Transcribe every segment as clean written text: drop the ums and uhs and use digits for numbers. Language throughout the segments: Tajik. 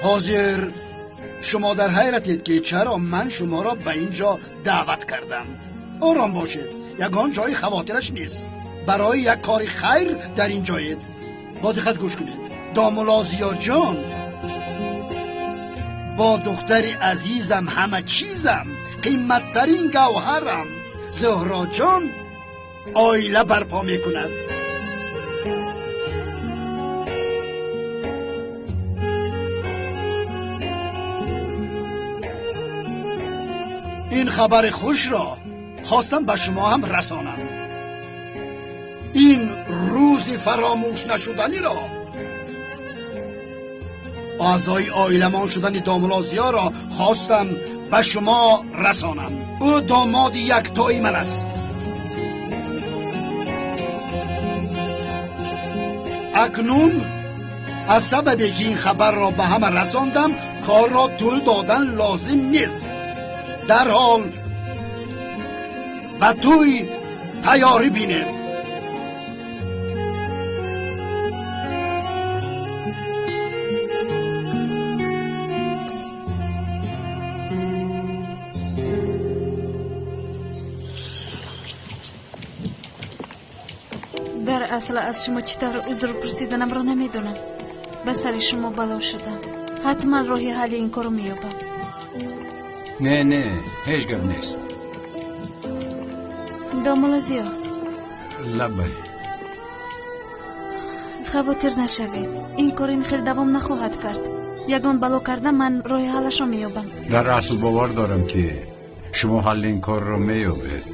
Ҳозир шумо дар ҳайратед, ки чаро ман шуморо ба ин ҷо даъват кардам. Ором бошед, ягон ҷои хавотираш нест. Барои як кори хайр дар ин ҷоед. Бо диққат гӯш кунед. Домулло Зиёҷон бо духтари азизам, ҳама чизам, қиматтарин гавҳарам Зуҳроҷон оила барпо мекунад. Ин хабари хушро хостам ба шумо ҳам расонам. Ин рӯзи фаромӯш нашуданиро, аъзои оиламон шудани домулло Зиёро хостам ба шумо расонам. Ӯ домоди яктои ман аст. Акнун аз сабабе ки ин хабарро ба ҳама расондам, корро тӯл додан лозим нест. Дарҳол ба тӯй тайёрӣ бинед. Дар асл аз шумо чӣ тавр узр пурсиданамро намедонам. Ба сари шумо бало шудам. Ҳатман роҳи ҳалли ин корро меёбам. Не, не, ҳеҷ гап нест. Домулло Зиё. Лаббай. Хавотир нашавед. Ин кор ин хел давом нахоҳад кард. Ягон бало карда ман роҳи ҳаллашро меёбам. Дар асл бовар дорам, ки шумо ҳалли ин корро меёбед.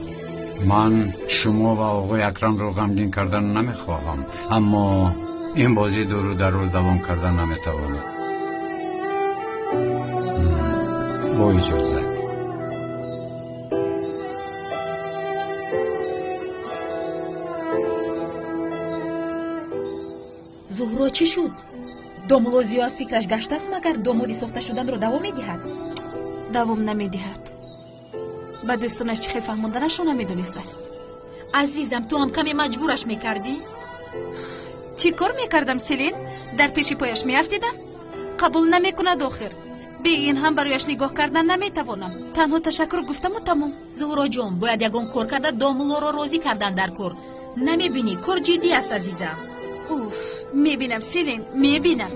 Ман шумо ва оғои Акрамро ғамгин кардан намехоҳам, аммо ин бозӣ дуру дароз давом кардан наметавонад. Бо иҷозат. Зуҳро чӣ шуд? Домулло Зиё аз фикраш гаштааст, магар домоди сохта шуданро давом медиҳад? Давом намедиҳад. Ба дӯстонаш чӣ хел фаҳмонданашро намедонистааст. Азизам, ту ҳам каме маҷбураш мекардӣ? Чӣ кор мекардам, Селин? Дар пеши пояш меафтидам? Қабул намекунад охир. Бе ин ҳам барояш нигоҳ кардан наметавонам. Танҳо ташаккур гуфтаму тамом. Зуҳроҷон, бояд ягон кор карда домуллоро розӣ кардан дар кор. Намебинӣ, кор ҷиддӣ аст, азизам. Уф, мебинам, Селин, мебинам.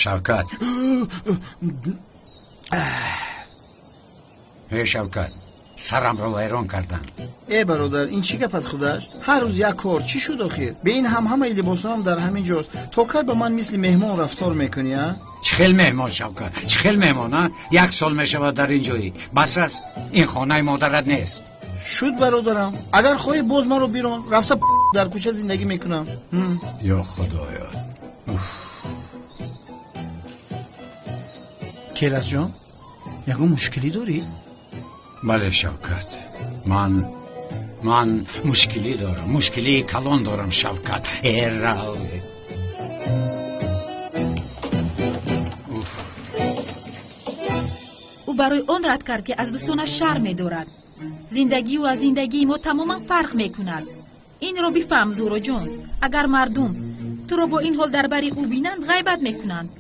Шавкат. Эй Шавкат, сарамро вайрон карданд. Э бародар, ин чӣ гап аз худаш? Ҳар рӯз як кор, чӣ шуд охир? Бе ин ҳам ҳамаи либосҳоам дар ҳамин ҷост. То кай ба ман мисли меҳмон рафтор мекунӣ, а? Чӣ хел меҳмон, Шавкат? Чӣ хел меҳмон, а? Як сол мешавад дар ин ҷоӣ. Бас аст, ин хонаи модарат нест. Шуд бародарам. Агар хоҳӣ боз маро бирон, рафта дар кӯча зиндагӣ мекунам. Ё Худоё. Келасҷон, ягон мушкилӣ дорӣ? Бале, Шавкат, ман мушкилӣ дорам, мушкилии калон дорам, Шавкат. Эрав. Ӯ барои он рад кард, ки аз дӯстонаш шарм медорад. Зиндагии ӯ аз зиндагии мо тамоман фарқ мекунад. Инро бифаҳм, Зуҳроҷон. Агар мардум туро бо ин ҳол дар бари ӯ бинанд, ғайбат мекунанд.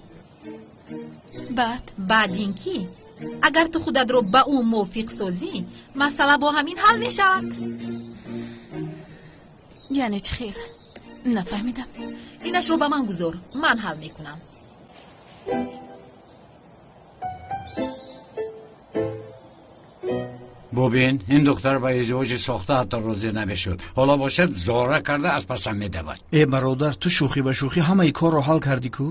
Баъд? Баъд ин ки агар ту худатро ба ӯ мувофиқ созӣ, масъала бо ҳамин ҳал мешавад. Яъне чӣ хел? Нафаҳмидам. Инашро ба ман гузор, ман ҳал мекунам. Бубин, ин духтар ба издивоҷи сохта ҳатто розӣ намешуд. Ҳоло бошад зора карда аз пасам медавад. Э бародар, ту шӯхӣ ба шӯхӣ ҳамаи корро ҳал кардӣ ку?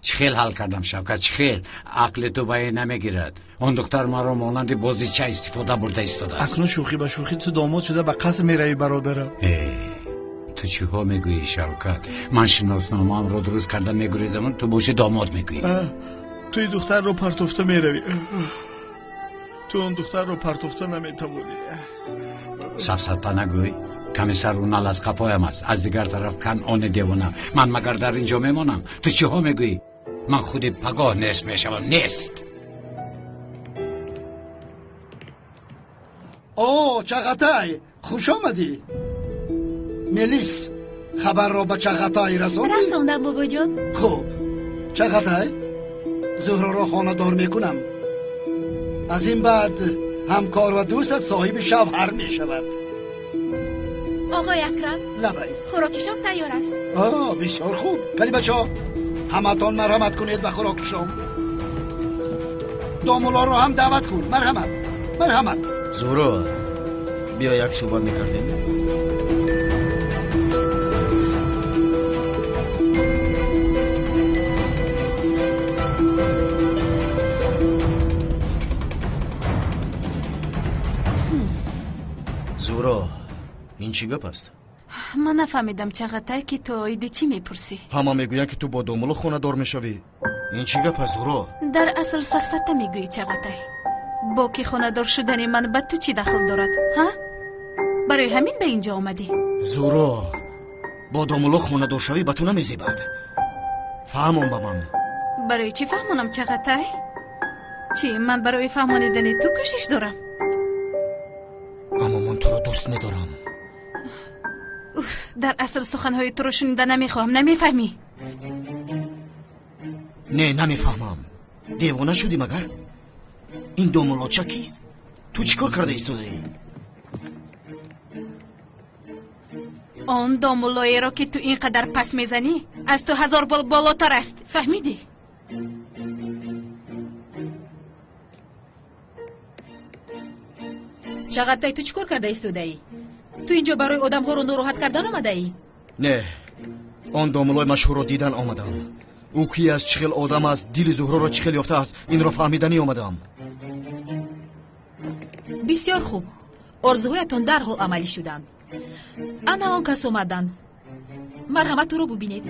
Чӣ хел ҳал кардам, Шавкат, чӣ хел? Ақли ту ба ин намегирад. Он духтар маро монанди бозича истифода бурда истодааст. Акнун шӯхӣ ба шӯхӣ ту домод шуда ба қаср меравӣ, бародарам. Э, ту чиҳо мегӯӣ, Шавкат? Ман шиносномаамро дуруст карда мегурезам, ту боши домод мегӯӣ. Ту ин духтарро партофта меравӣ. Ту он духтарро партофта наметавонӣ. Сафсата нагӯй. Каме сару нал аз қафоям аст, аз дигар тараф канъони девона. Ман магар дар ин ҷо мемонам? Ту чиҳо мегӯӣ? Ман худи пагоҳ нест мешавам, нест. О, Чағатай, хуш омадӣ. Мелис, хабарро ба Чағатай расондӣ? Расондам, бобоҷон. Хуб, Чағатай, Зуҳроро хонадор мекунам. Аз ин баъд ҳамкор ва дӯстат соҳиби шавҳар мешавад. Оғои Акрам, лабай, хӯроки шом тайёр аст. О, бисёр хуб. Вале бачаҳо, ҳаматон марҳамат кунед ба хӯроки шом. Домулоро ҳам даъват кун. Марҳамат, марҳамат. Зуҳро, биё як суҳбат мекардем. Зуҳро, ин чӣ гап аст? Ман нафаҳмидам, Чағатай, ки ту оиди чӣ мепурсӣ. Ҳама мегӯянд, ки ту бо домуло хонадор мешавӣ. Ин чӣ гап аст, Зуҳро? Дар асл сафсата мегӯӣ, Чағатай. Бо ки хонадор шудани ман ба ту чӣ дахл дорад, ҳа? Барои ҳамин ба ин ҷо омадӣ? Зуҳро, бо домуло хонадор шавӣ ба ту намезебад. Фаҳмон ба ман. Барои чӣ фаҳмонам, Чағатай? Чӣ, ман барои фаҳмонидани ту кӯшиш дорам? Аммо ман туро дӯст медорам. Уф, дар асл суханҳои туро шунида намехоҳам, намефаҳмӣ? Не, намефаҳмам. Девона шудӣ магар? Ин домулоча кист? Ту чӣ кор карда истодаӣ? Он домулоеро, ки ту ин қадар пас мезанӣ, аз ту 1000 бол болотар аст. Фаҳмидӣ? Чағатай, ту чӣ кор карда истодаӣ? Ту инҷо барои одамҳоро нороҳат кардан омадаӣ? Не, он домулои машҳурро дидан омадам. Ӯ ки аст, чӣ хел одам аст, дили Зуҳроро чӣ хел ёфтааст, инро фаҳмиданӣ омадам. Бисёр хуб. Орзуҳоятон дарҳол амалӣ шуданд. Ана он кас омаданд. Марҳамат, ӯро бубинед.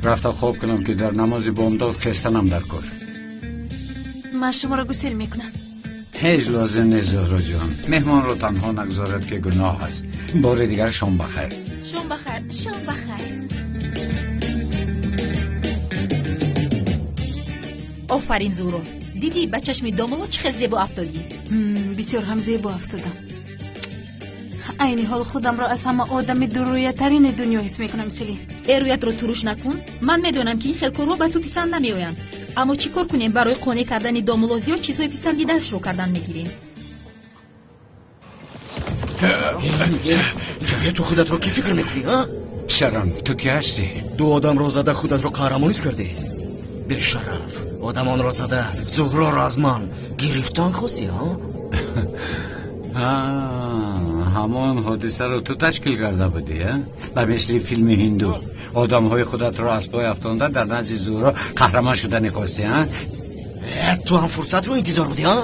Рафта хоб кунам, ки дар намози бомдод хестанам дар кор. Ман шуморо гусел мекунам. Ҳеҷ лозим нест, Зуҳроҷон. Меҳмонро танҳо нагузоред, ки гуноҳ аст. Бори дигар шом бахайр. Шом бахайр, шом бахайр. Офарин, Зуҳро. Дидӣ ба чашми домуло чӣ хел зебо афтодӣ? Бисёр ҳам зебо афтодам. Айни ҳол худамро аз ҳама одами дуррӯятарини дунё ҳис мекунам, Селин. Рӯятро туруш накун. Ман медонам, ки ин хел корҳо ба ту писанд намеоянд. Аммо чӣ кор кунем? Барои қонеъ кардани домулло зиёд чизҳои писандидаашро кардан мегирем. Ту худатро кӣ фикр мекунӣ, а? Писарам, ту кӣ ҳастӣ? Ду одамро зада худатро қаҳрамонист кардӣ? Бешараф, одамонро зада Зуҳроро аз ман гирифтан хостӣ, а? Ҳамон ҳодисаро ту ташкил карда будӣ, а? Ба мисли филми ҳинду одамҳои худатро аз пой афтонда дар назди Зуҳро қаҳрамон шудани хостӣ, а? Ту ҳам фурсатро интизор будӣ, а?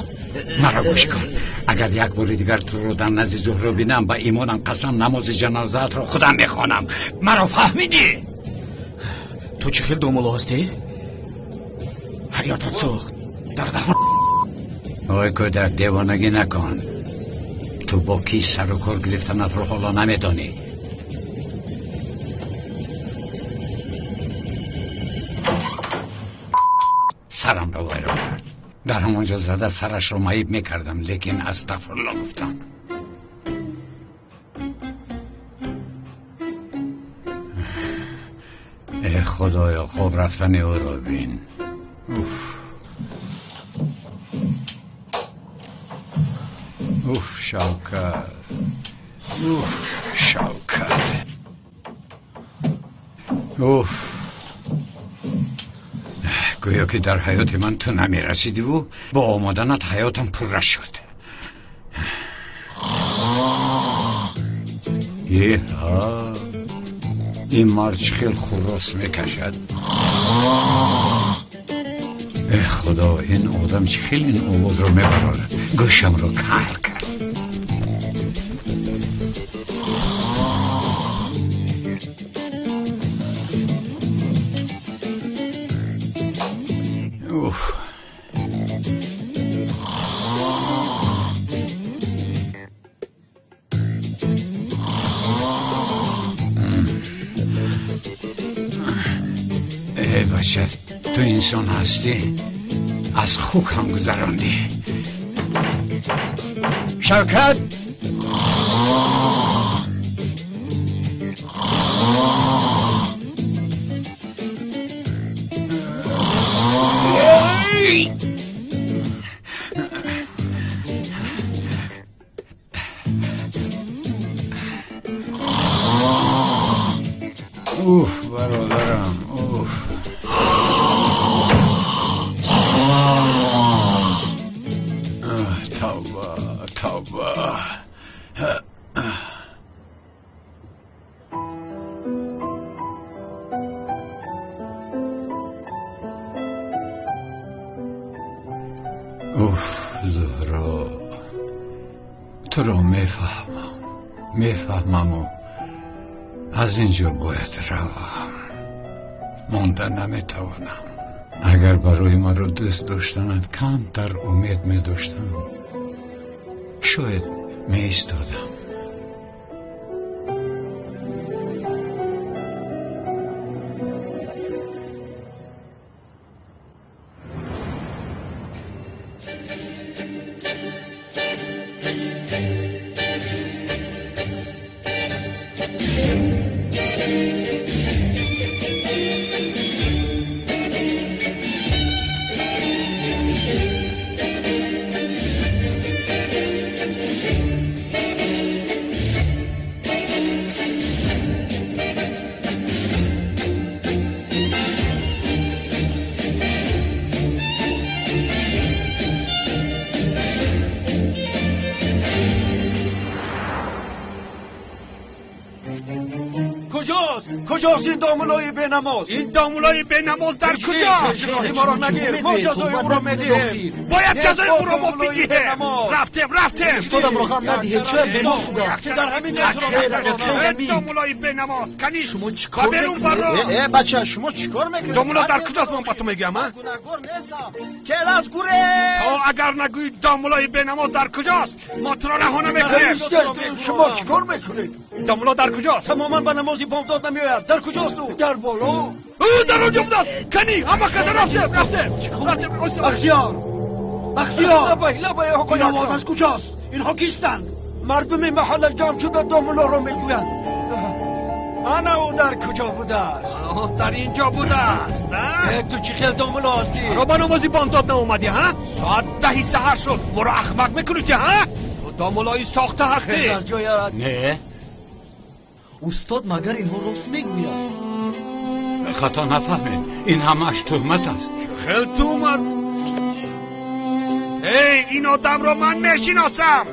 Маро гӯш кун. Агар як бори дигар туро дар назди Зуҳро бинам, ба имонам қасам намози ҷанозаатро худам мехонам. Маро фаҳмидӣ? Ту чӣ хел домулло ҳастӣ? Ҳаётат сӯхт дар даҳон. Ой кӯдак, девонагӣ накун. Ту бо кӣ сару кор гирифтанатро ҳоло намедонӣ. Сарамро вайрон кард. Дар ҳамонҷо зада сарашро маиб мекардам, лекин астағфирулло гуфтам. Э худоё, хоб рафтани ӯро бин. Уф уф, Шавкат, уф, Шавкат, уф. Гӯё ки дар ҳаёти ман ту намерасидиву бо омаданат ҳаётам пурра шуд. Еҳа, ин мард чӣ хел хуррос мекашад. Э худо, ин одам чӣ хел ин овозро мебарорад. Гӯшамро кар кард. Уф. Эй бача, ту инсон ҳастӣ? Аз хук ҳам гузарондӣ. Шавкат! Уф, бародарам, уф. Тавба, тавба. Уф, Зуҳро, туро мефаҳмам, мефаҳмаму аз ин ҷо бояд равам. Монда наметавонам. Агар барои маро дӯст доштанат камтар умед медоштам, шояд меистодам. کجاست این دامولای بینماز؟ این دامولای بینماز در کجاست؟ ما را نگیر، ما جزای او را میدهیم. باید جزای او را ما بدهیم. رفتیم رفتیم. خودم را غم ندهید، شاید بیمار شده. در همین این دامولای بینماز کنی شما چیکار میکنید؟ بچه شما چیکار میکنید؟ دامولا در کجاست؟ من با تو میگم. گناهکار نیستم. کلاس گوره. تا اگر نگویی دامولای بینماز در کجاست، ما تو را رها نمیکنیم. شما چیکار میکنید؟ دامولا در کجاست؟ تماما به نماز بامداد نمیآید. در کجاست او؟ در بالا. او در آنجا بوداست. کنی همه کس رفتیم رفتیم رفتیم. بختیار، بختیار، لبه آقای این آواز از کجاست؟ اینها کیستند؟ مردم محله جمع شده دامولا را میگویند. Ана ӯ дар куҷо будааст? Дар инҷо будааст. Ту чӣ хел домуло ҳастӣ? Чаро ба намози бомдод наомадӣ, ҳа? Соат 10 саҳар шуд. Моро ахмақ мекунӣ, ҳа? Ту домулои сохта ҳастӣ. Хез аз ҷоят. Не. Устод, магар инҳо рост мегӯяд? Хато нафаҳмед, ин ҳамааш туҳмат аст. Чӣ хел туҳмат? Эй, ин одамро ман мешиносам.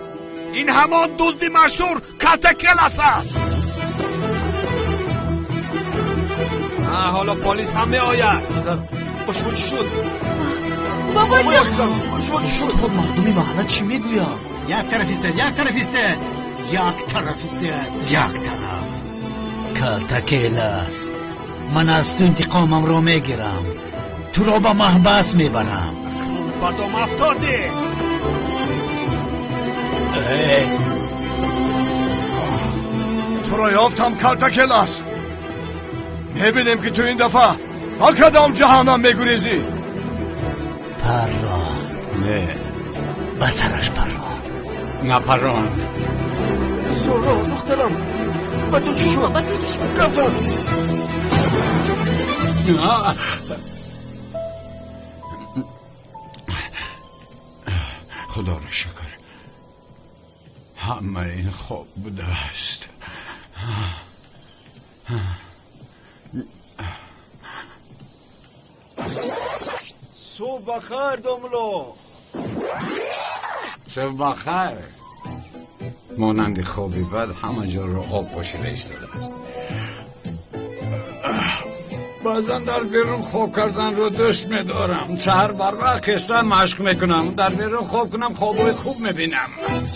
Ин ҳамон дузди машҳур Калтакелас аст. Ҳоло полис ҳам меояд. Ба шумо чӣ шуд? Бобоҷон! Устод, мардуми маҳалла чӣ мегӯяд? Як тараф истед, як тараф истед, як тараф истед, як тараф. Калтакелас, ман аз ту интиқомамро мегирам. Туро ба маҳбас мебарам. Ба дом афтодӣ. Туро ёфтам, Калтакелас. Мебинем ки ту ин дафъа ба кадом ҷаҳаннам мегурезӣ. Паррон. Не. Ба сараш паррон. На паррон. Зуҳро, духтарам, ба ту чӣ шуд? Ба ту чӣ шуд? Калтак! Худоро шукр, ҳама ин хоб будааст. Субҳ бахайр, домуло. Субҳ бахайр. Монанди хоби бад ҳама ҷоро об пошида истодааст. Баъзан дар берун хоб карданро дӯст медорам. Саҳар барвақт хеста машқ мекунам. Дар берун хоб кунам, хобҳои хуб мебинам.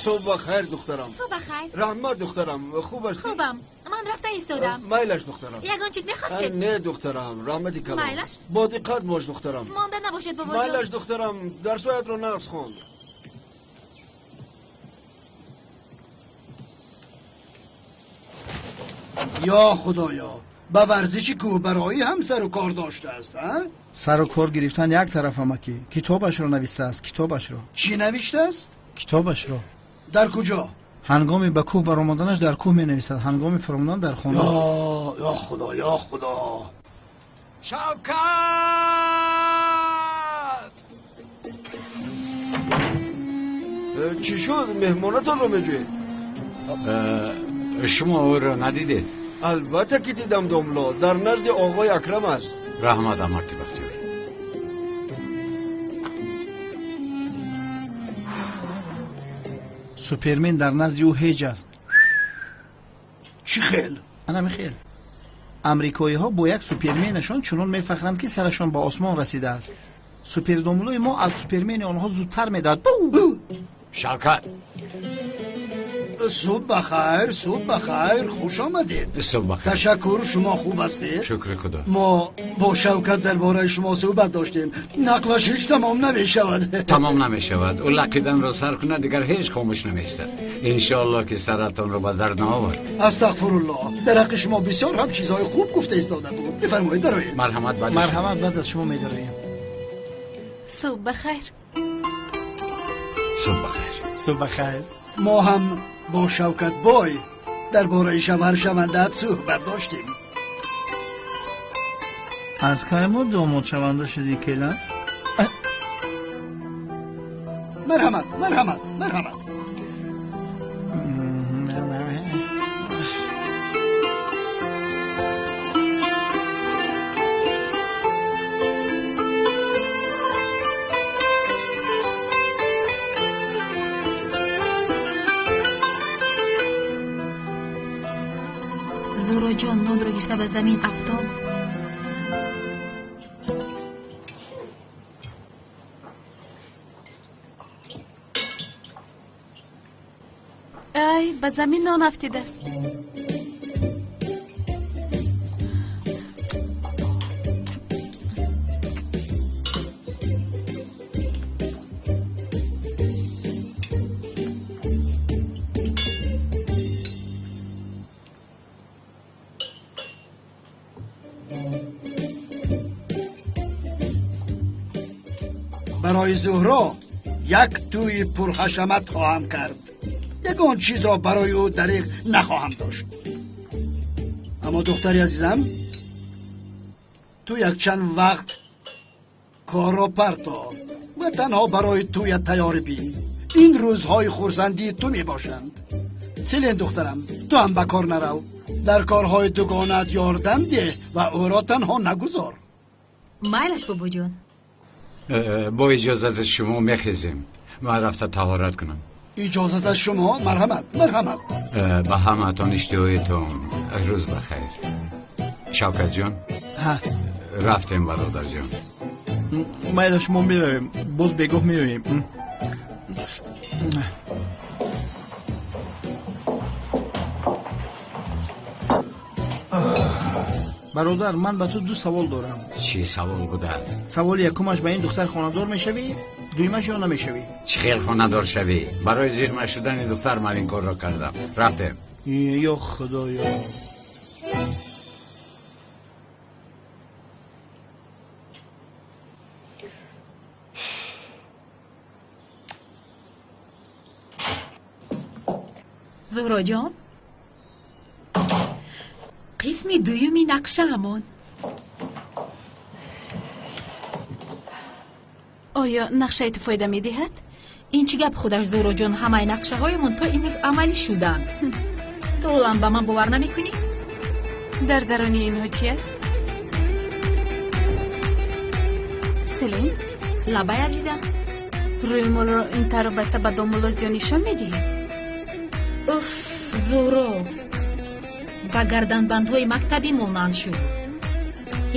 Субҳ бахайр, духтарам. Субҳ бахайр. Раҳмат, духтарам. Хуб ҳастӣ? Хубам. Ман рафта истодам. Майлаш, духтарам. Ягон чиз мехостед? Не, духтарам. Раҳмати калон. Майлаш? Бо диққат бош, духтарам. Монда набошед, бобоҷон. Майлаш, духтарам. Дарсҳоятро нағз хон. Ё худоё, ба варзиши кӯҳбароӣ ҳам сару кор доштааст, а? Сару кор гирифтан як тараф, амакӣ. Китобашро навистааст, китобашро. Чӣ навиштааст? Китобашро. Дар куҷо? Ҳангоми ба кӯҳ баромаданаш дар кӯҳ менависад, ҳангоми фуромадан дар хона. Ё худо, ё худо. Шавкат! Чӣ шуд? Меҳмонатонро меҷӯед? Шумо ӯро надидед? Албатта ки дидам, домло. Дар назди оғои Акрам аст. Раҳмат, амаки Бахтиёр. Супермен дар назди ӯ ҳеҷ аст. Чӣ хел? Анами хел. Амрикоиҳо бо як суперменашон чунон мефахранд, ки сарашон ба осмон расидааст. Супердомлои мо аз супермени онҳо зудтар медиҳад. Шавкат! Субҳ бахайр, субҳ бахайр, хуш омадед. Субҳ бахайр. Ташаккур, шумо хуб ҳастед? Шукри худо. Мо бо Шавкат дар бораи шумо суҳбат доштем. Нақлаш ҳеҷ тамом намешавад. Тамом намешавад. Ӯ лақиданро сар кунад, дигар ҳеҷ хомӯш намеистад. Иншоаллоҳ ки саратонро ба дард наовард. Астағфируллоҳ. Дар ҳаққи шумо бисёр ҳам чизҳои хуб гуфта истода буд. Бифармоед, дароед. Марҳамат, баъд. Марҳамат, баъд аз шумо медароем. Субҳ бахайр. Субҳ бахайр. Субҳ бахайр. Мо ҳам бо Шавкат бой дар бораи шавҳаршавандаат суҳбат доштем. Аз кай мо домодшаванда шудӣ, Келас? Марҳамат, марҳамат, марҳамат. Зуҳроҷон нонро гирифта ба замин афтод. Ай, ба замин нон афтидааст. Барои Зуҳро як тӯи пурҳашамат хоҳам кард. Ягон чизро барои ӯ дариғ нахоҳам дошт. Аммо духтари азизам, ту якчанд вақт корро парто ва танҳо барои туя тайёрӣ бин. Ин рӯзҳои хурсандии ту мебошанд. Селен духтарам, ту ҳам ба кор нарав. Дар корҳои дугонаат ёрдам деҳ ва ӯро танҳо нагузор. Майлаш, бобоҷон. Бо иҷозати шумо мехезем. Ман рафта таҳорат кунам. Иҷозат аз шумо, марҳамат, марҳамат. Ба ҳамаатон иштиҳоятон рӯз бахайр. Шавкатҷон, рафтем бародарҷон. Майлаш, мо меравем, боз бегоҳ меоем. Бародар, ман ба ту ду савол дорам. Чӣ савол будааст? Саволи якумаш, ба ин духтар хонадор мешавӣ, дуюмаш ё намешавӣ? Чӣ хел хонадор шавӣ? Барои зиқ нашудани духтар ман ин корро кардам. Рафтем. Ё худоё. Зуҳроҷон, қисми дуюми нақшаамон. Оё нақшаи ту фоида медиҳад? Ин чӣ гап худаш, Зуҳроҷон? Ҳамаи нақшаҳоямон то имрӯз амалӣ шуданд. Ту ҳолам ба ман бовар намекунӣ? Дар даруни инҳо чи аст? Селин? Лабай, азизам. Рӯймолро ин тавр баста ба домулло зиё нишон медиҳӣ? Уф, Зуҳро, ба гарданбандҳои мактабӣ монанд шуд.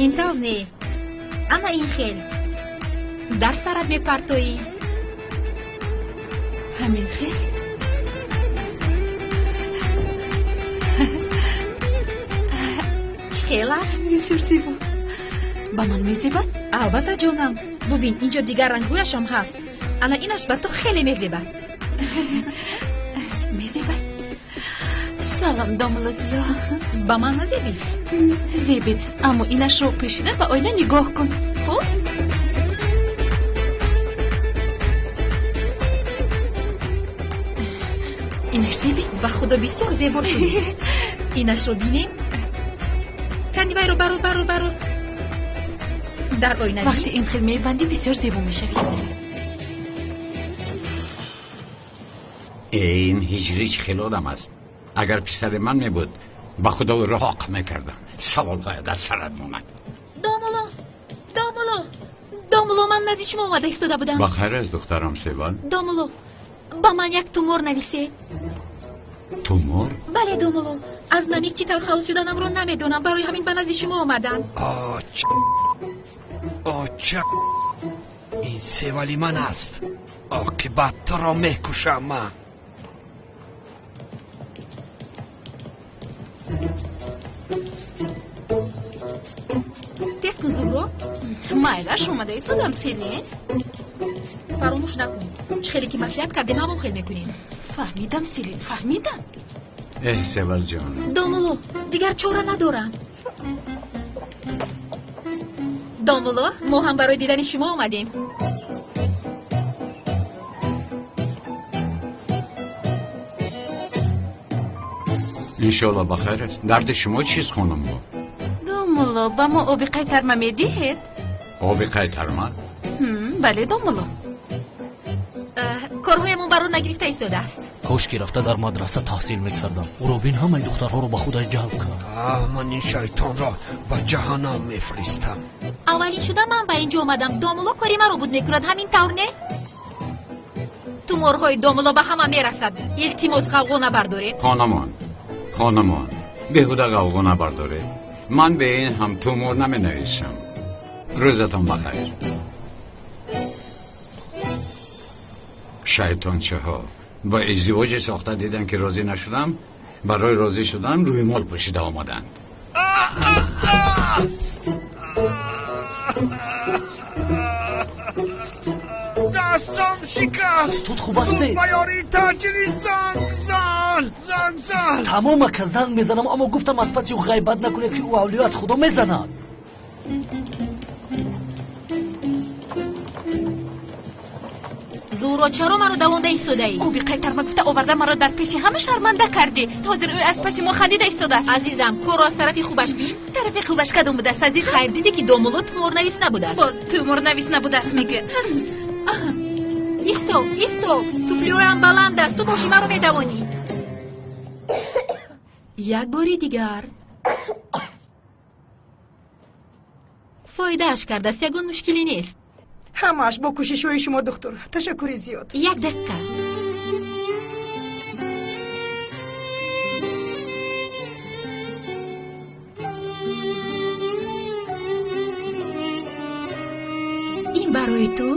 Ин тавр не, ана ин хел. Дар сарат мепартоӣ. Ҳамин хел? Чӣ хел аст? Бисёр зебо. Ба ман мезебад? Албатта, ҷонам. Бубин, инҷо дигар рангҳояшам ҳаст. Ана инаш ба ту хеле мезебад. Мезебад? Салом, домулло Зиё. Ба ман назебид? Зебид, аммо инашро пӯшида ба оина нигоҳ кун. Хуб? Инаш зебид? Ба худо бисёр зебо шуд. Инашро бинем. Кани вайро барор, барор, барор. Дар оина бин. Вақте ин хел мебандӣ бисёр зебо мешавӣ. Ин ҳиҷрӣ чӣ хел одам аст? Агар писари ман мебуд, ба худо ӯро ҳоқ мекардам. Саволҳоя дар сарат монад. Домулло, домулло, домулло, ман назди шумо омада истода будам. Ба хайр аст, духтарам Севал? Домулло, ба ман як тумор нависед. Тумор? Бале, домулло, аз намик чӣ тавр халос шуданамро намедонам, барои ҳамин ба назди шумо омадам. Оча, ин Севали ман аст. Оқибат туро мекушам ман. Тез кун, Зуҳро. Майлаш, омада истодам, Селин. Фаромӯш накун, чӣ хеле ки маслиҳат кардем, ҳамон хел мекунем. Фаҳмидам, Селин, фаҳмидам. Эҳ, Севалҷон. Домулло, дигар чора надорам. Домулло, мо ҳам барои дидани шумо омадем. Иншоалло ба хайр аст. Дарди шумо чист, хонумҳо? Домулло, ба мо оби қайтарма медиҳед? Оби қайтарма? Бале, домулло. Корҳоямон барор нагирифта истодааст. Кош ки рафта дар мадраса таҳсил мекардам. Ӯро бин, ҳамаи духтарҳоро ба худаш ҷалб кард. Ман ин шайтонро ба ҷаҳаннам мефиристам. Аввалин шуда ман ба инҷо омадам. Домулло кори маро буд мекунад, ҳамин тавр не? Туморҳои домулло ба ҳама мерасад. Илтимос, ғавғо набардоред. Хонамон, хонамон, беҳуда ғавғо набардоред. Ман бе ин ҳам тумор наменависам. Рӯзатон бахайр. Шайтончаҳо ба издивоҷи сохта дидан ки розӣ нашудам, барои розӣ шудан рӯймол пӯшида омаданд. Дастам шикаст. Тут хуб аст. Ба ёрии таъҷилӣ занг зан, занг зан. Тамом ака, занг мезанам, аммо гуфтам аз паси ӯ ғайбат накунед ки ӯ авлиё аз худо мезанад. Зуро, чаро маро давонда истодаӣ? Оби қайтарма гуфта оварда маро дар пеши ҳама шарманда кардӣ. Ҳозир ӯ аз паси мо хандида истодааст. Азизам, корро аз тарафи хубаш бин. Тарафи хубаш кадом будааст, азизам? Хайр, дидӣ ки домулло туморнавис набудааст. Боз туморнавис набудааст мегӯяд. Исто, исто, туфлиҳоям баланд аст, ту боши маро медавонӣ. Як бори дигар. Фоидааш кардааст, ягон мушкилӣ нест. Ҳамааш бо кӯшишҳои шумо, духтур. Ташаккури зиёд. Як дақиқа. Ин барои ту,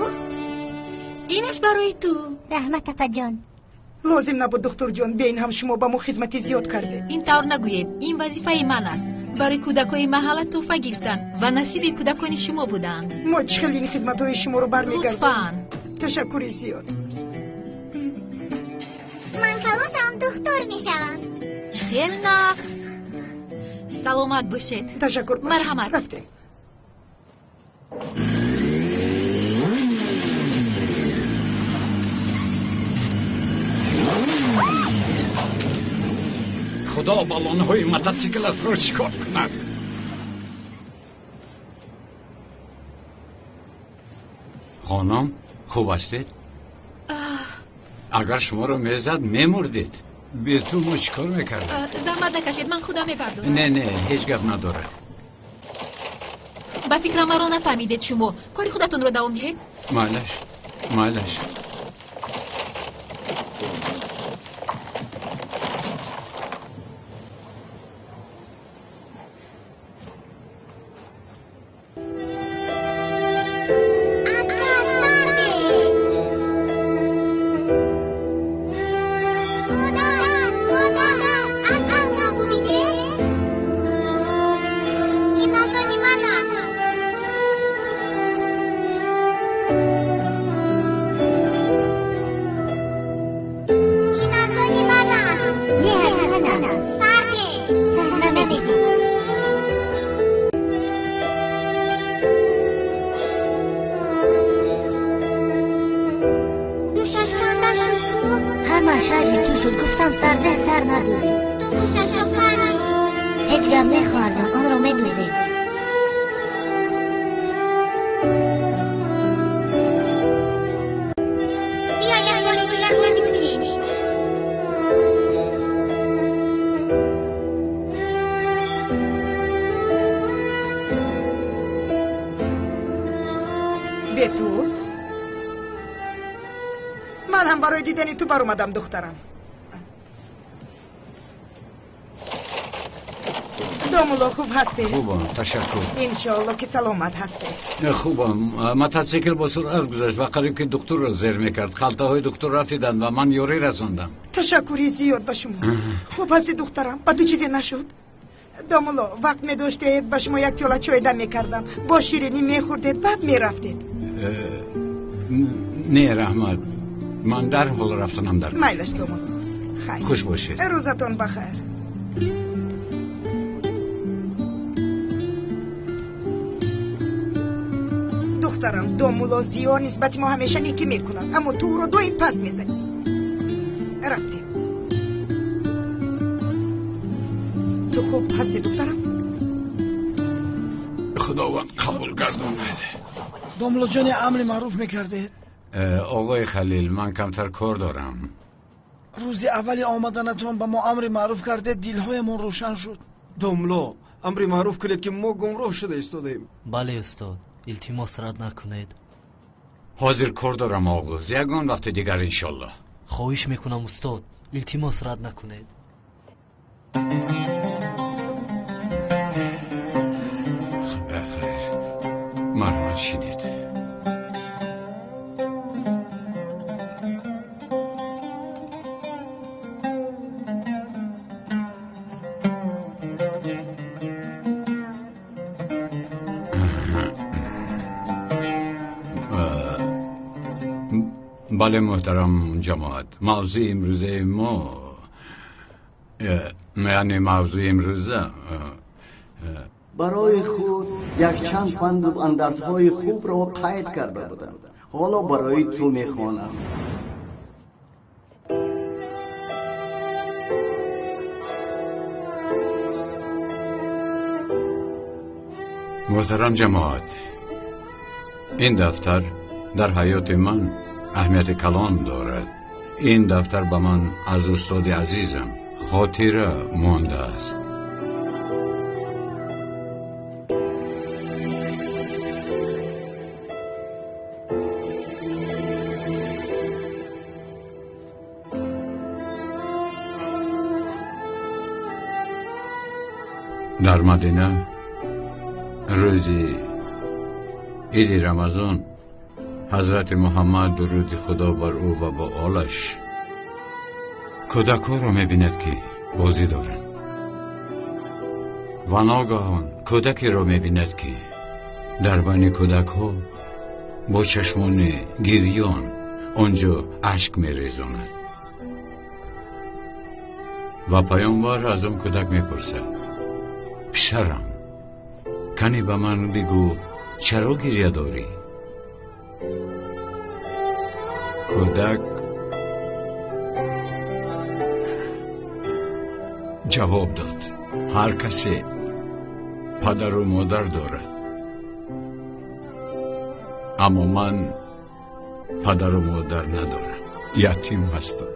инаш барои ту. Раҳмат, апаҷон. Лозим набуд, духтурҷон. Бе ин ҳам шумо ба мо хизмати зиёд кардед. Ин тавр нагӯед, ин вазифаи ман аст. Барои кӯдакои маҳалла тӯҳфа гирифтам ва насиби кӯдакони шумо буданд. Мо чӣ хел ин хизматҳои шуморо бармегардонем? Лутфан. Ташаккури зиёд. Ман калон духтур мешавам. Чӣ хел нағз. Саломат бошед. Ташаккур. Марҳамат. Рафтем. Худо балонҳои мототсиклатро шикоф кунад. Хонум, хуб ҳастед? Агар шуморо мезад, мемурдед. Бе ту мо чӣ кор мекардем? Заҳмат накашед, ман худам мепардозам. Не, не, ҳеҷ гап надорад. Ба фикрам маро нафаҳмидед шумо. Кори худатонро давом диҳед. Майлаш, майлаш. Барои дидани ту баромадам, духтарам. Домулло, хуб ҳастед? Хубам, ташаккур. Иншоалло ки саломат ҳастед. Хубам. Мототсикл бо суръат гузашт ва қариб ки духтурро зер мекард. Халтаҳои духтур рафтиданд ва ман ёрӣ расондам. Ташаккури зиёд ба шумо. Хуб ҳастед, духтарам? Ба ту чизе нашуд? Домулло, вақт медоштед, ба шумо як пиёла чой дам мекардам. Бо ширинӣ мехӯрдед, баъд мерафтед. Не, раҳмат. Ман дарҳол рафтанам дар. Майлаш, домулло. Хайр. Хуш бошед. Рӯзатон бахайр. Духтарам, домулло Зиё нисбати мо ҳамеша некӣ мекунад, аммо ту ӯро доим паст мезанӣ. Рафтем. Ту хуб ҳастӣ, духтарам? Худованд қабул гардонад. Домуллоҷони, амри маъруф мекардед? Оғои Халил, ман камтар кор дорам. Рӯзи аввали омаданатон ба мо амри маъруф кардед, дилҳоямон рӯшан шуд. Домулло, амри маъруф кунед ки мо гумроҳ шуда истодаем. Бале, устод, илтимос рад накунед. Ҳозир кор дорам, оғоз. Ягон вақти дигар иншоллоҳ. Хоҳиш мекунам, устод, илтимос рад накунед. Хайр, марҳамат, шинед. بله محترم جماعت، موضوع امروزه ما یعنی موضوع امروزه برای خود یک چند پند و اندرزهای خوب را قید کرده بودند. Ҳоло барои ту мехонам. Муҳтарам ҷамоат, ин дафтар дар ҳаёти ман аҳамияти калон дорад. Ин дафтар ба ман аз устоди азизам хотира мондааст. Дар Мадина рӯзи иди Рамазон ҳазрати Муҳаммад, дуруди Худо бар ӯ ва бо олаш, кӯдакҳоро мебинад, ки бозӣ доранд, ва ногаҳон кӯдакеро мебинад, ки дар байни кӯдакҳо бо чашмони гирён он ҷо ашк мерезонад. Ва паёмбар аз он кӯдак мепурсад: писарам, кани ба ман бигӯ, чаро гиря дорӣ? Кӯдак ҷавоб дод: ҳар касе падару модар дорад, аммо ман падару модар надорам, ятим ҳастам.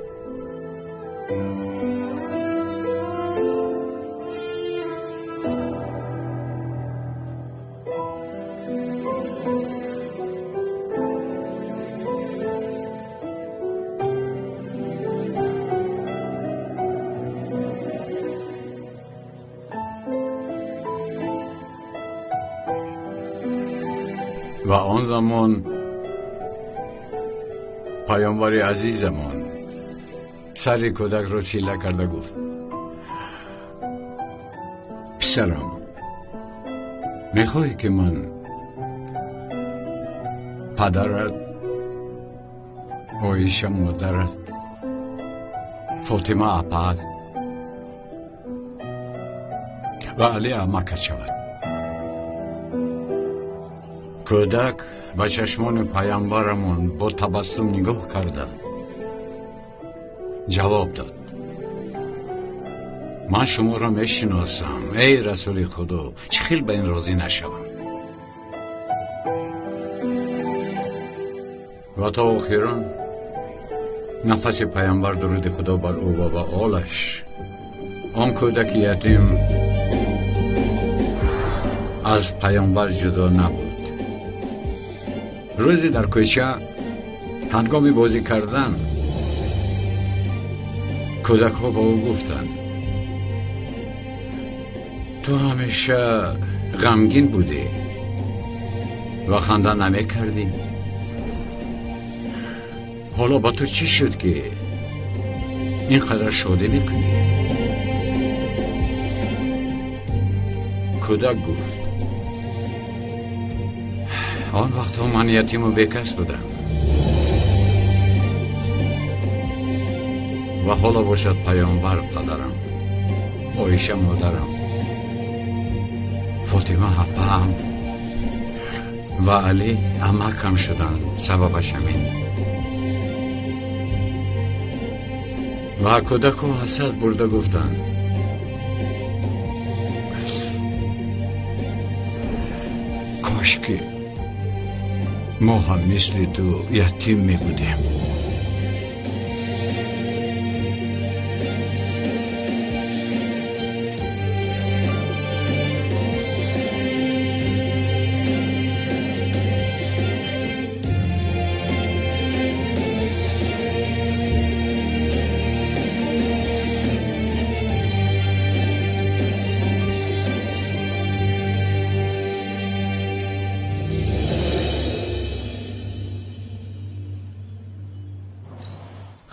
Ва он замон паёмбари азизамон сари кӯдакро сила карда гуфт: писарам, мехоҳӣ, ки ман падарат, Оиша модарат, Фотима апаат ва Али амакат шавад? Кӯдак ба чашмони паямбарамон бо табассум нигоҳ карда ҷавоб дод: ман шуморо мешиносам, эй расули худо, чӣ хел ба ин розӣ нашавам? Ва то охирон нафаси паямбар, дуруди худо бар ӯ ва ба олаш, он кӯдаки ятим аз паямбар ҷудо набуд. Рӯзе дар кӯча ҳангоми бозӣ кардан кӯдакҳо ба ӯ гуфтанд: ту ҳамеша ғамгин будӣ ва ханда намекардӣ, ҳоло ба ту чӣ шуд, ки ин қадар шодӣ мекунӣ? Кӯдак гуфт: он вақтҳо ман ятиму бекас будам ва ҳоло бошад паёмбар падарам, Оиша модарам, Фотима апаам ва Али амакам шуданд. Сабабаш ҳамин. Ва кӯдаку ҳасад бурда гуфтанд: кош ки мо ҳам мисли ту ятим мебудем.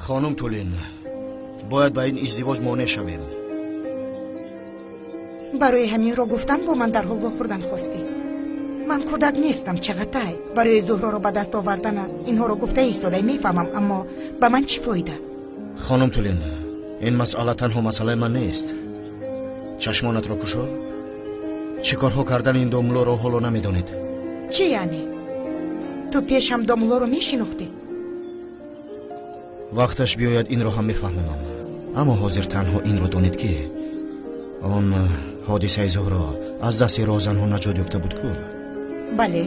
Хонум Тулин, бояд ба ин издивоҷ монеъ шавем. Барои ҳаминро гуфтан бо ман дарҳол вохӯрдан хостӣ? Ман кӯдак нестам, Чағатай. Барои Зуҳроро ба даст оварданат инҳоро гуфта истодай, мефаҳмам, аммо ба ман чӣ фоида? Хонум Тулин, ин масъала танҳо масъалаи ман нест. Чашмонатро кушо. Чӣ корҳо кардани ин домулоро ҳоло намедонед. Чӣ яъне? Ту пеш ҳам домуллоро мешинохтӣ? Вақташ биёяд инро ҳам мефаҳмонам. Аммо ҳозир танҳо инро донед ки он ҳодисаи Зуҳро аз дасти роҳзанҳо наҷот ёфта буд ку? Бале.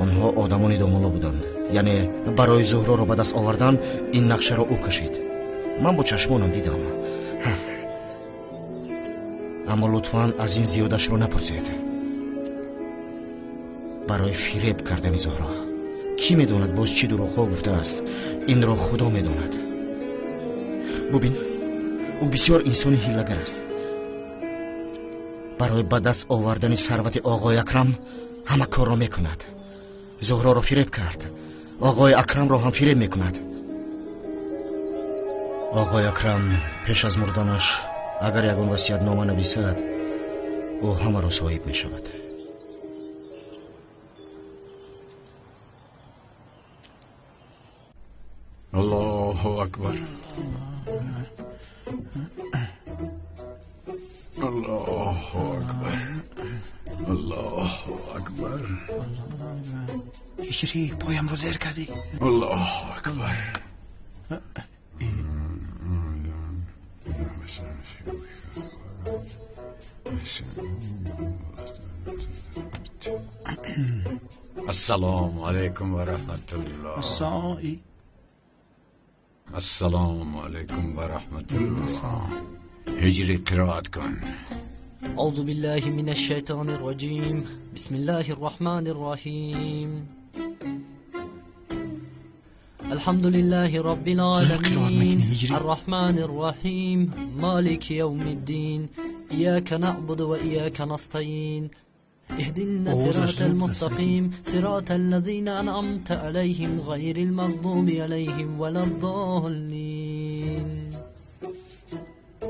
Онҳо одамони домулло буданд. Яъне барои Зуҳроро ба даст овардан ин нақшаро ӯ кашид. Ман бо чашмонам дидам. Аммо лутфан аз ин зиёдашро напурсед. Барои фиреб кардани Зуҳро. Кӣ медонад боз чӣ дурӯғҳо гуфтааст? Инро Худо медонад. Бубин, ӯ бисёр инсони ҳилагар аст. Барои ба даст овардани сарвати оғои Акрам ҳама корро мекунад. Зуҳроро фиреб кард. Оғои Акрамро ҳам фиреб мекунад. Оғои Акрам пеш аз мурданаш агар ягон васиятнома нависад, ӯ ҳамаро соҳиб мешавад. Аллоҳу акбар. Аллоҳу акбар. Аллоҳу акбар. Ҳиҷрӣ, поямро зер кардӣ. Аллоҳу акбар. Ассалому алайкум ва раҳматуллоҳ. Ассалому алайкум ва раҳматуллоҳ. Ҳиҷрӣ қироат кун. أعوذ بالله من الشيطان الرجيم. بسم الله الرحمن الرحيم. الحمد لله رب العالمين الرحمن الرحيم مالك يوم الدين إياك نعبد وإياك نستعين اهدنا الصراط المستقيم صراط الذين أنعمت عليهم غير المغضوب عليهم ولا الضالين.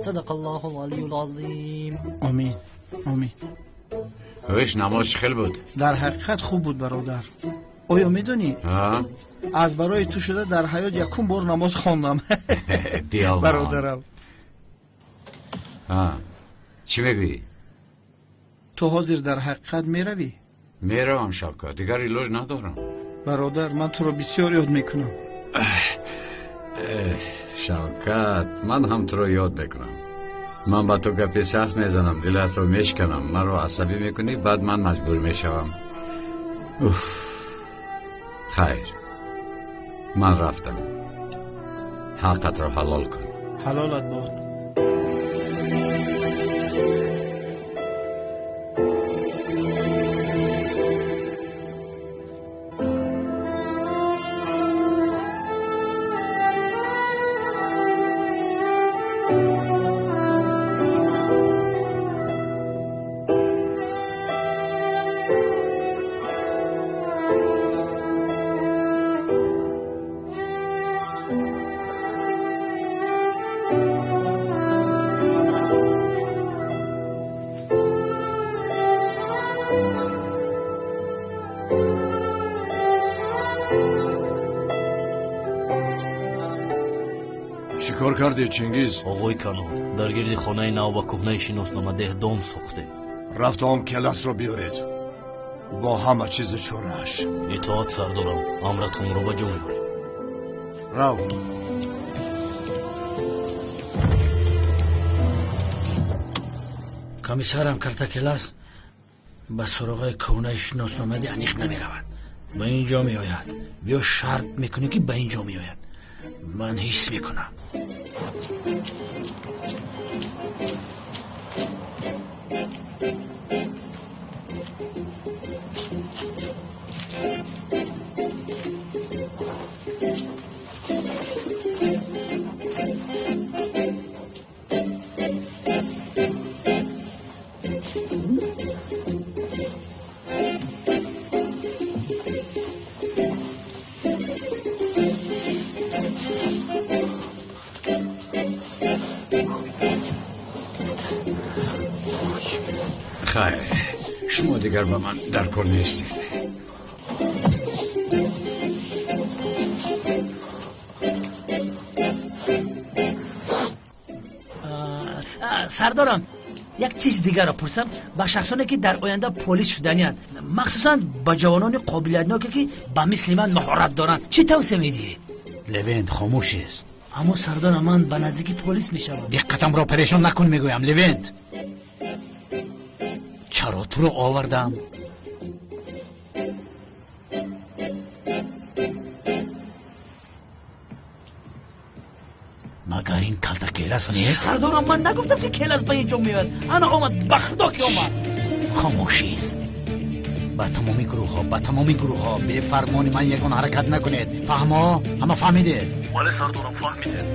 صدق الله العلي العظيم. آمین آمین. هوش نماز خیلی بود. در حقیقت خوب بود برادر. آیا میدونی؟ از برای تو شده در حیات یکم بار نماز خواندم. برادرم. چی میگویی؟ تو حاضر در حقیقت میروی؟ میروم شوکت، دیگر ایلوژ ندارم. برادر من تو رو بسیار یاد میکنم. شوکت، من هم تو رو یاد میکنم. من با تو گپی سخت میزنم، دلت رو میشکنم، من رو عصبی میکنی، بعد من مجبور میشوم. اوف. خیر، من رفتم. حقت رو حلال کن. حلالت باد. چیکار کردی چنگیز؟ آقای کلان، در گرد خانه نو و کهنه شناسنامه ده دام ساختیم. رفتم کلاس رو بیارید با همه چیز چورش. اطاعت سردارم، امرتون رو به جا میبریم. رو. کمیسارم کرده کلاس به سراغ کهنه شناسنامه ده انیق نمیرود. به اینجا میآید. بیا شرط میکنی که به اینجا میآید. من حس میکنم. خیر، شما دیگر با من در کار نیستید. سردارم، Як чиз дигарро пурсам, ба шахсоне ки дар оянда полис шуданианд, махсусан ба ҷавонони қобилиятноке ки ба мисли ман маҳорат доранд, чӣ тавсия медиҳед? Левент, хомӯш аст. Аммо сардора, ман ба наздикӣ полис мешавам. Диққатамро парешон накун, мегӯям, Левент. Чаро туро овардам? Магар ин калта Келас нест? Сардорам, ман нагуфтам ки Келас ба ин ҷо меояд. Ана омад, ба худо ки омад. Хомӯшист. Ба тамоми гурӯҳҳо, ба тамоми гурӯҳҳо бефармони ман ягон ҳаракат накунед. Фаҳмо? Ҳама фаҳмидед? Бале сардорам, фаҳмидем.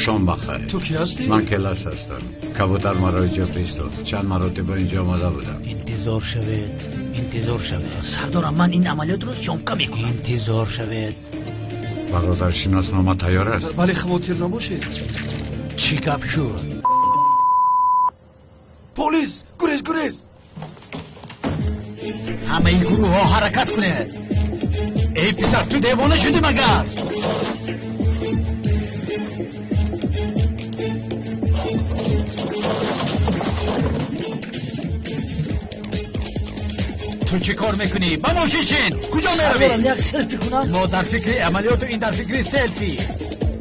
شام بخیر. تو کی هستی؟ من کلاس هستم. کبوتر مرا اینجا فرستاد. چند مراتب اینجا آمده بودم. انتظار شوید، انتظار شوید. سردارم، من این عملیات رو شامکا میکنم. انتظار شوید. برادر، شناسنامه تیار است؟ بله، خاطر نباشید. چی گپ شد؟ پلیس، گریز گریز. همه گروه ها حرکت کنید. ای پسر، تو دیوانه شدی مگر؟ تو چی کار میکنی؟ با ماشین کجا میروی؟ یک سلفی کنم. ما در فکر عملیات و این در فکر سلفی.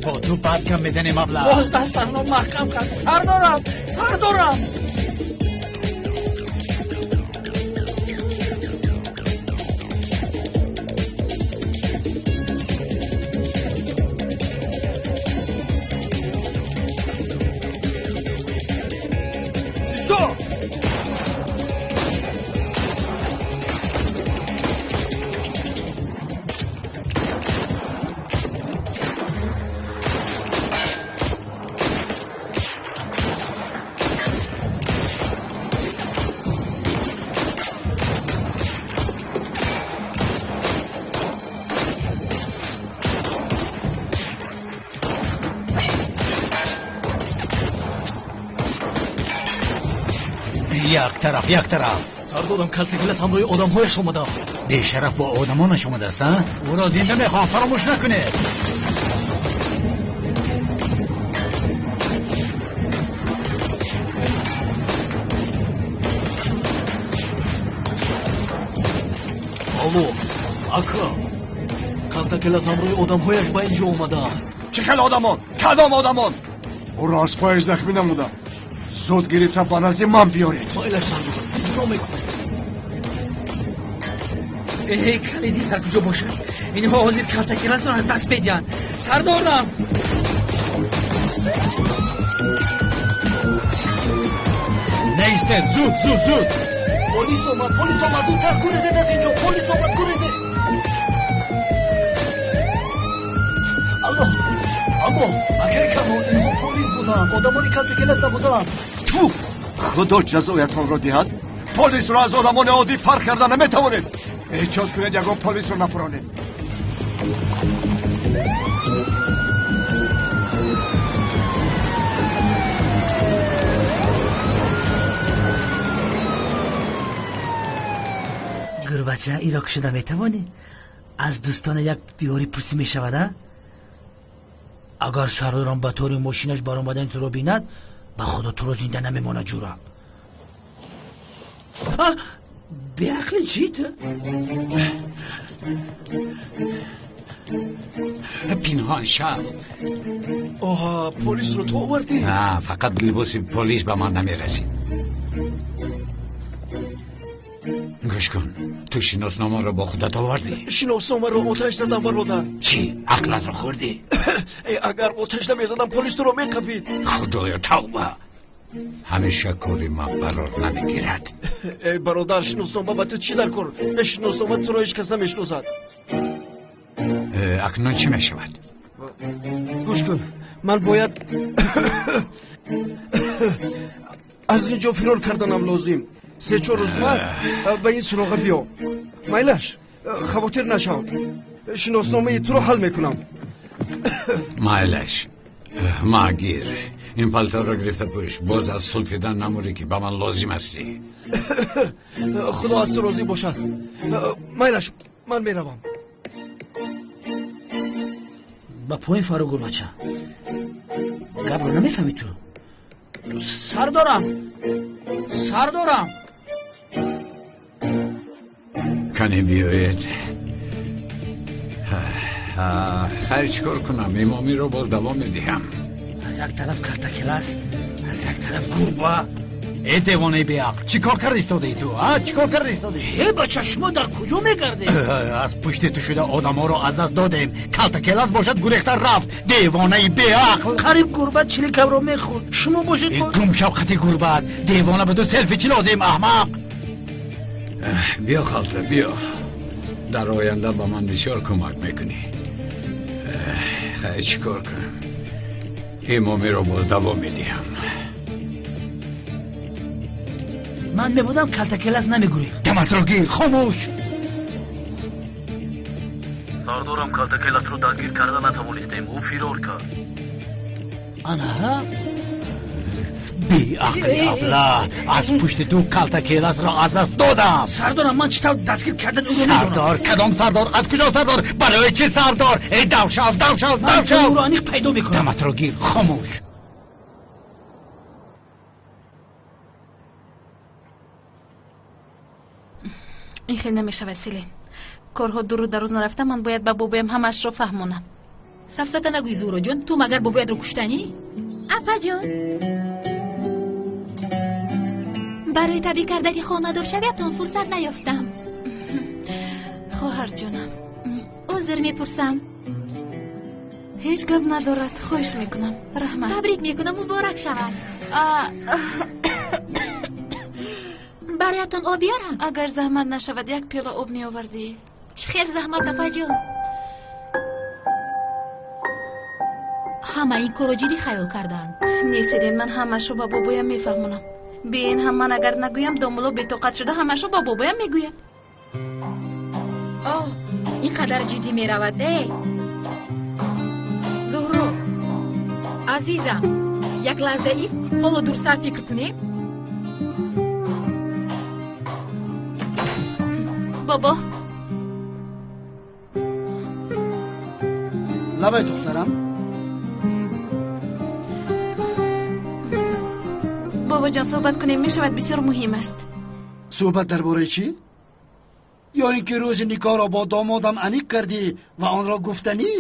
با تو بعد کم میدنی مبلغ. باز دستم رو محکم کرد. سردارم، سردارم. یک طرف، یک طرف. سردارم، کلتکلس همراه آدمهایش آمده است. بیشرف با آدمانش آمده است. او را زنده میخوام، فراموش نکنید. الو اکرم، کلتکلس همراه آدمهایش به اینجا آمده است. چه خیلی آدمان؟ کدام آدمان؟ او را از پایش زخمی نموده. زود گرفته به نزد من بیارید. مایلش سردارم، اجرا میکنم. ای کلیدی در کجا باشد؟ اینها حاضر کلتکلس را از دست میدهند. سردارم، نیستید. زود زود زود. پلیس آمد، پلیس آمد. زودتر گریزید از اینجا. پلیس آمد، گریزید. الو اما اگر کمان، اینها پلیس بودند. آدمانی کلتکلس نبودند. تو خدا جزایتان را دهد. پلیس را از آدمان عادی فرق کرده نمیتوانید. احتیاط کنید یگان پلیس را نپرانید. گربچه، ایرا کشیده میتوانی؟ از دوستان یک بیاری پرسی میشود. اگر سردارم به طور ماشینش برآمدن تو رو بیند، به خدا تو رو زنده نمیماند. جورا بیعقلی چی تو؟ پنهان شم. آها، پلیس رو تو آوردی؟ نه، فقط لباس پلیس به من نمیرسید. گوش کن، تو شناسنامه رو با خودت آوردی؟ شناسنامه رو آتش زدم برادر. چی؟ عقلت رو خوردی؟ ای اگر آتش نمیزدم پلیس تو رو میقپید. خدایا توبه، همیشه کاری من برار نمیگیرد. ای برادر، شناسنامه با تو چی در کار؟ شناسنامه تو رو هیچ کس نمیشناسد. اکنون چی میشود؟ گوش کن، من باید از اینجا فرار کردنم لازم. 3-4 روز بعد به این سراغ بیا. مایلش، خاطر نشو، شناسنامه تو رو حل میکنم. مایلش، ماگیر، Ин палторро гирифта пӯш. Боз аз сулфидан намурӣ ки ба ман лозим ҳастӣ. Худо аз ту розӣ бошад. Майлаш, ман меравам. Ба поин фаро гурбача. Гапро намефаҳмӣ ту? Сардорам, сардорам. Кане биёед. Хайр, чӣ кор кунам? Имомиро боз давом медиҳам. Аз як тараф калтакелас, аз як тараф гурба. Э девонаи беақл, чӣ кор карда истодаӣ ту? А чӣ кор карда истодаӣ? Э бача, шумо дар куҷо мегардед? Аз пушти ту шуда одамҳоро аз даст додем. Калтакелас бошад гурехта рафт. Девонаи беақл. Қариб гурба чиликамро мехӯрд. Шумо бошед гум шав қати гурбат. Девона ба ту селфи чӣ лозим, аҳмақ? Биё халта, биё. Дар оянда ба ман бисёр кӯмак мекунӣ. Хайр, чӣ кор кунам? Имомиро боз давом медиҳам. Ман мебудам калтакелас намегурехт. Даматро гир, хомӯш. Сардорам, калтакеласро дастгир карда натавонистем. Ӯ фирор кард. Анаҳа? Беақли абла, аз пушти ту калтакеласро аз даст додам. Сардорам, ман чӣ тавр дастгир кардан ӯро медонам. Сардор, кадом сардор? Аз куҷо сардор? Барои чӣ сардор? Эй дав шав, дав шав, дав шав. Ман ӯро аниқ пайдо мекунам. Даматро гир, хомӯш. Ин хел намешавад, Селин. Корҳо дуру дароз нарафта, ман бояд ба бобоям ҳамаашро фаҳмонам. Сафсата нагӯй, Зуҳроҷон, ту магар бобоятро куштанӣ? Апаҷон, барои табрик кардани хонадоршавиятон фурсат наёфтам. Хоҳарҷонам, узр мепурсам. Ҳеҷ гап надорад, хоҳиш мекунам. Раҳмат. Табрик мекунам, муборак шавад. Бароятон об биёрам? Агар заҳмат нашавад, як пиёла об меовардӣ. Чӣ хел заҳмат, апаҷон? Ҳама ин корро ҷиддӣ хаёл карданд. Не, Селин, ман ҳамаашро ба бобоям мефаҳмонам. Бе ин ҳам ман агар нагӯям, домулло бетоқат шуда ҳамаашро ба бобоям мегӯяд. Оҳ, ин қадар ҷиддӣ меравад, э? Зуҳро, азизам, як лаҳза ист, ҳоло дурсар фикр кунем. Бобо. Лабай, духтарам. Бобоҷон, суҳбат кунем мешавад, бисёр муҳим аст. Суҳбат дар бораи чӣ? Ё ин ки рӯзи никоҳро бо домодам аниқ кардӣ ва онро гуфтанӣ?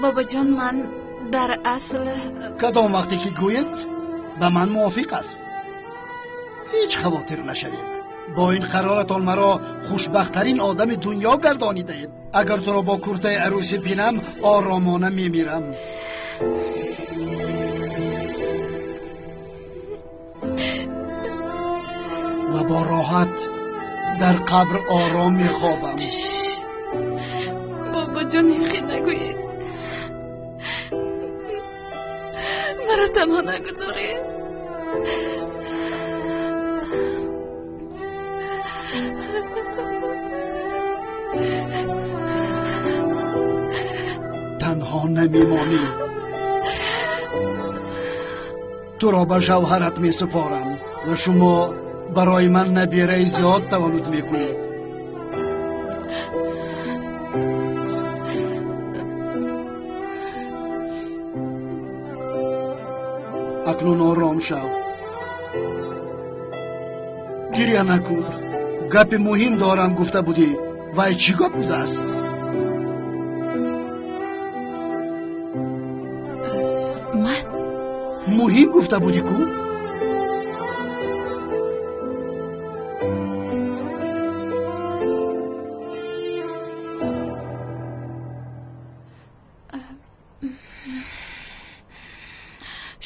Бобоҷон, ман дар асл кадом вақте ки гӯед ба ман мувофиқ аст. Ҳеҷ хавотир нашавед. Бо ин қароратон маро хушбахттарин одами дунё гардонидаед. Агар туро бо куртаи арӯсӣ бинам, оромона мемирам. Ва бо роҳат дар қабр ором мехобам. Бобоҷон, ин хел нагӯед. Маро танҳо нагузоред. Танҳо намемонӣ. Туро ба шавҳарат месупорам ва шумо барои ман набираи зиёд таваллуд мекунед. Акнун ором шав. Гиря накун. Гапи муҳим дорам гуфта будӣ. Вай чӣ гап будааст? Ман? Муҳим гуфта будӣ ку?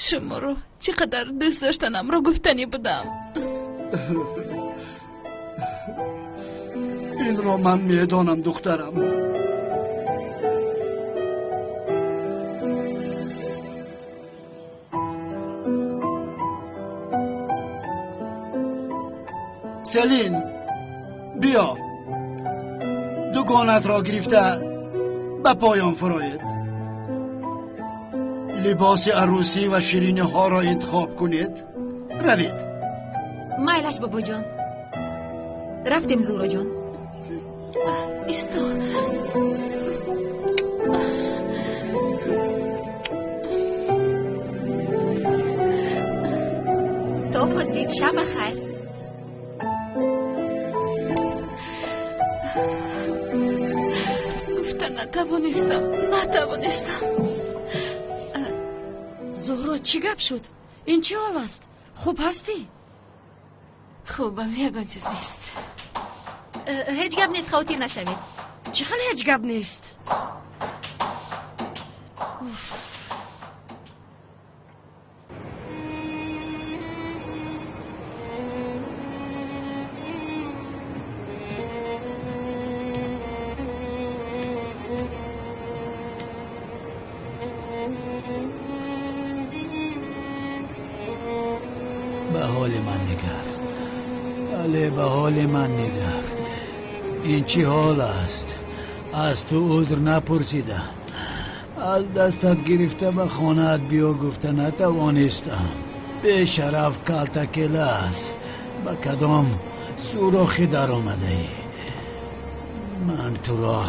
Шуморо чӣ қадар дӯст доштанамро гуфтанӣ будам. Инро ман медонам, духтарам. Селин, Биё, дугонатро гирифта ба поён фуроед. Либоси арӯсӣ ва шириниҳоро интихоб кунед. Равед. Майлаш, бобоҷон. Рафтем, Зуҳроҷон. Исто. То подвид, шаба хайр. Гуфта натавонистам, натавонистам. Зуҳро, чӣ гап шуд? Ин чӣ ҳол аст? Хуб ҳастӣ? Хубам, ягон чиз нест. Ҳеҷ гап нест, хавотир нашавед. Чӣ хел ҳеҷ гап нест? Ба ҳоли ман нигар, але ба ҳоли ман нигар. Ин чӣ ҳол аст? Аз ту узр напурсидам, аз дастат гирифта ба хонаат биё гуфта натавонистам. Бешараф калтакелас, ба кадом сурохӣ даромадаӣ? Ман туро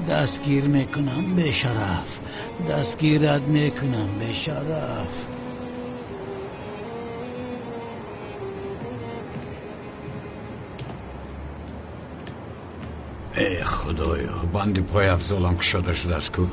дастгир мекунам, бешараф, дастгират мекунам, бешараф. Эй худоё, банди пойафзолам кушода шудааст ку.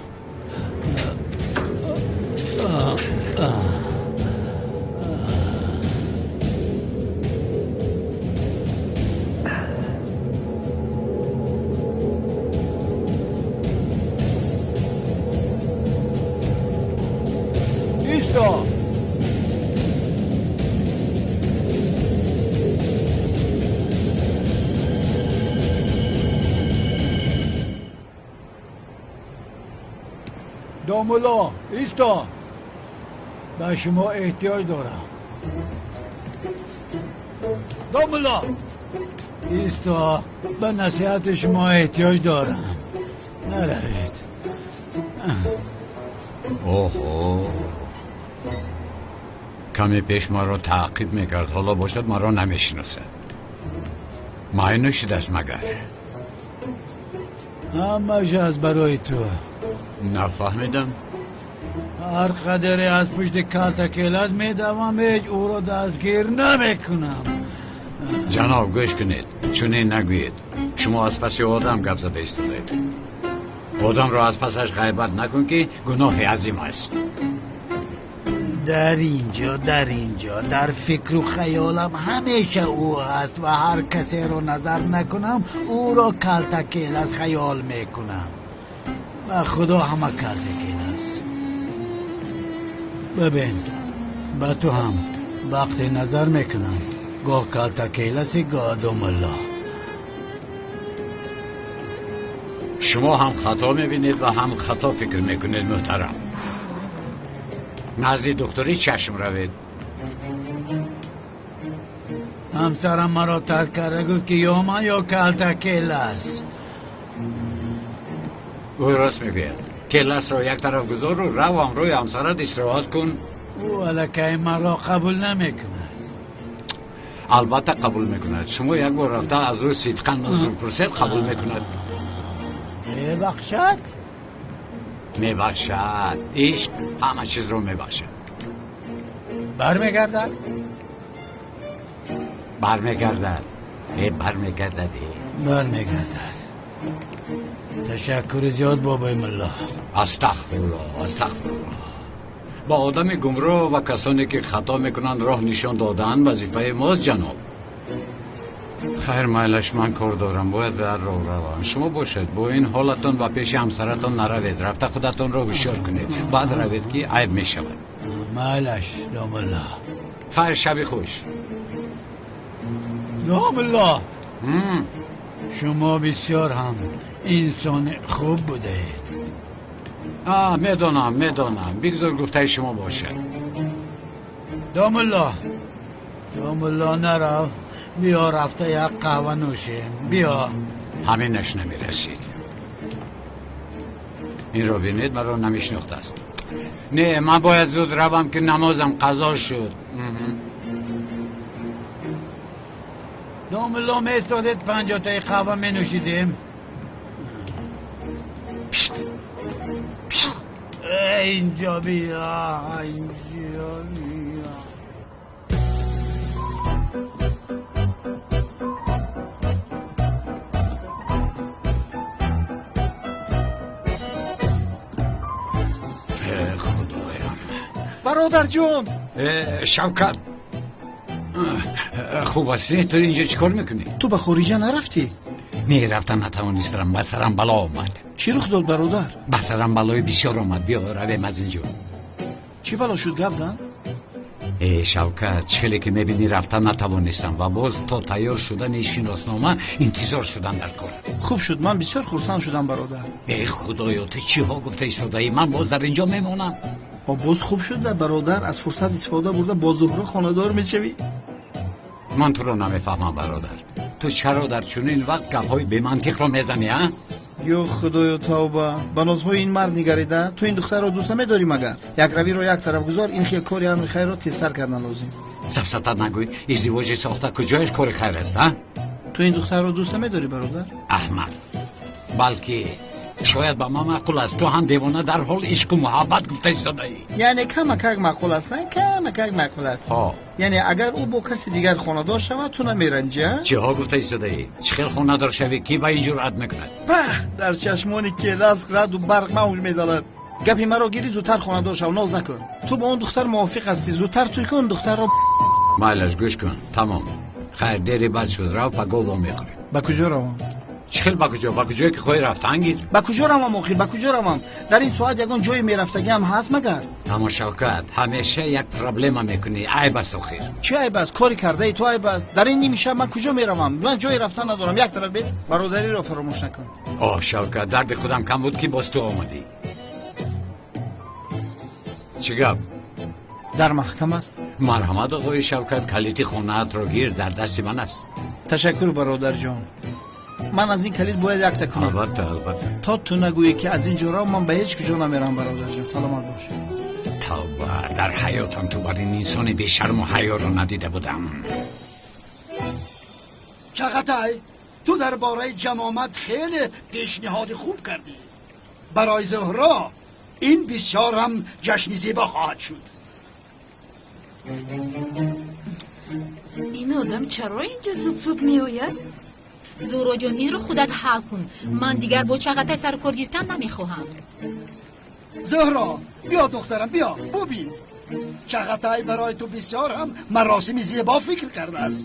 Исто! Домулло, исто! Ба шумо эҳтиёҷ дорам. Домулло, исто! Ба насиҳати шумо эҳтиёҷ дорам. Наравед. Оҳо, каме пеш маро таъқиб мекард, ҳоло бошад маро намешиносад. Майну шудааст магар? Ҳамаш аз барои ту. Нафаҳмидам. Ҳар қадаре аз пушти калтакелас медавам, ҳеҷ ӯро дастгир намекунам. Ҷаноб, гӯш кунед, чунин нагӯед. Шумо аз паси одам гап зада истодаед. Одамро аз пасаш ғайбат накун, ки гуноҳи азим аст. Дар инҷо, дар инҷо, дар фикру хаёлам ҳамеша ӯ ҳаст ва ҳар касеро назар накунам, ӯро калтакелас хаёл мекунам. Ба худо ҳама калтакелас. Бибин, ба ту ҳам вақте назар мекунам, гоҳ калтакеласи, гоҳ домулло. Шумо ҳам хато мебинед ва ҳам хато фикр мекунед, муҳтарам. Назди духтури чашм равед. Ҳамсарам маро тарк карда, гуфт ки ё ман, ё калтакелас. Ӯ рост мегӯяд. Келасро як тараф гузору рав ҳамроҳи ҳамсарат истироҳат кун. Ӯ аллакай маро қабул намекунад. Албатта қабул мекунад. Шумо як бор рафта аз ӯ сидқан узр пурсед, қабул мекунад. Мебахшад? Мебахшад. Ишқ ҳама чизро мебахшад. Бармегардад? Бармегардад. Бармегардад. Бармегардад. Ташаккури зиёд, бобои мулло. Астағфируллоҳ, астағфируллоҳ. Ба одами гумроҳ ва касоне ки хато мекунанд роҳ нишон додан вазифаи мост, ҷаноб. Хайр, майлаш, ман кор дорам, бояд дар роҳ равам. Шумо бошед, бо ин ҳолатон ба пеши ҳамсаратон наравед, рафта худатонро ҳушёр кунед, баъд равед, ки айб мешавад. Майлаш, домулло. Хайр, шаби хуш. Домулло, шумо бисёр ҳам инсони хуб будаед. Медонам, медонам. Бигзор гуфтаи шумо бошад. Домулло, домулло, нарав. Биё рафта як қаҳва нӯшем. Биё. Ҳаминаш намерасид. Инро бинед, маро намешинохтааст. Не, ман бояд зуд равам, ки намозам қазо шуд. Домулло меистодед, 50-таи қаҳва менӯшидем. Инҷо биё, инҷо биё. Худоям. Бародарҷон. Шавкат, хуб ҳастӣ? Ту инҷо чӣ кор мекунӣ? Ту ба хориҷа нарафтӣ? Не, рафтан натавонистам, ба сарам бало омад. Чӣ рух дод, бародар? Ба сарам балои бисёр омад. Биё равем аз инҷо. Чӣ бало шуд, гап зан? Э, Шавкат, чӣ хеле ки мебинӣ, рафтан натавонистам ва боз то тайёр шудани шиноснома интизор шудан дар кор. Хуб шуд, ман бисёр хурсанд шудам, бародар. Э, худоё, ту чиҳо гуфта истодаӣ? Ман боз дар инҷо мемонам. Боз хуб шуда, бародар, аз фурсат истифода бурда бо Зуҳро хонадор мешавӣ. Ман туро намефаҳмам, бародар. Ту чаро дар чунин вақт гапҳои бемантиқро мезанӣ, а? Ё худоё, тавба! Ба нозҳои ин мард нигарида, ту ин духтарро дӯст намедорӣ магар? Якравиро як тараф гузор, ин хел кори амри хайрро тезтар кардан лозим. Сафсата нагӯй, издивоҷи сохта куҷояш кори хайр аст, а? Ту ин духтарро дӯст намедорӣ, бародар? Аҳмад, балки шояд ба ман маъқул аст. Ту ҳам девона, дар ҳол ишқу муҳаббат гуфта истодаӣ. Яъне камакак маъқул аст, на? Камакак маъқул аст. Яъне агар ӯ бо каси дигар хонадор шавад, ту намеранҷӣ, а? Чиҳо гуфта истодаӣ? Чӣ хел хонадор шавӣ? Кӣ ба ин ҷуръат мекунад? Пах! Дар чашмони келаск раъду барқ мавҷ мезанад. Гапи маро гирӣ, зудтар хонадор шав, ноз накун. Ту бо он духтар мувофиқ ҳастӣ, зудтар тӯй кун духтарро. Майлаш, гӯш кун, тамом. Хайр, дери бад шуд, рав, пагоҳ вомехӯрем. Ба куҷо равам? Чӣ хел ба куҷо? Ба куҷое ки хоҳӣ рафтан гир. Ба куҷо равам охир? Ба куҷо равам? Дар ин соат ягон ҷое мерафтагиам ҳаст магар? Аммо Шавкат, ҳамеша як проблема мекунӣ. Айб аст охир. Чӣ айб аст? Кори кардаи ту айб аст. Дар ин ними шаб ман куҷо меравам? Ман ҷое рафтан надорам. Як тараф бес, бародариро фаромӯш накун. Оҳ, Шавкат, дарди худам кам буд, ки боз ту омадӣ. Чӣ гап? Дар маҳкам аст? Марҳамат, оғои Шавкат, калиди хонаатро гир, дар дасти ман аст. Ташаккур, бародарҷон. Ман аз ин калид бояд якта кунам. Албатта, албатта. То ту нагӯӣ, ки аз ин ҷо рав, ман ба ҳеҷ куҷо намерам, бародарҷон. Саломат бош. Тавба, дар ҳаётам ту бар ин инсони бешарму ҳаёро надида будам. Чағатай, ту дар бораи ҷамомат хеле пешниҳоди хуб кардӣ. Барои Зуҳро ин бисёр ҳам ҷашни зебо хоҳад шуд. Ин одам чаро инҷо зуд-зуд меояд? Зуҳроҷон, инро худат ҳал кун. Ман дигар бо Чағатай сару кор гирифтан намехоҳам. Зуҳро, биё духтарам, биё, бубин. Чағатай барои ту бисёр ҳам маросими зебо фикр кардааст.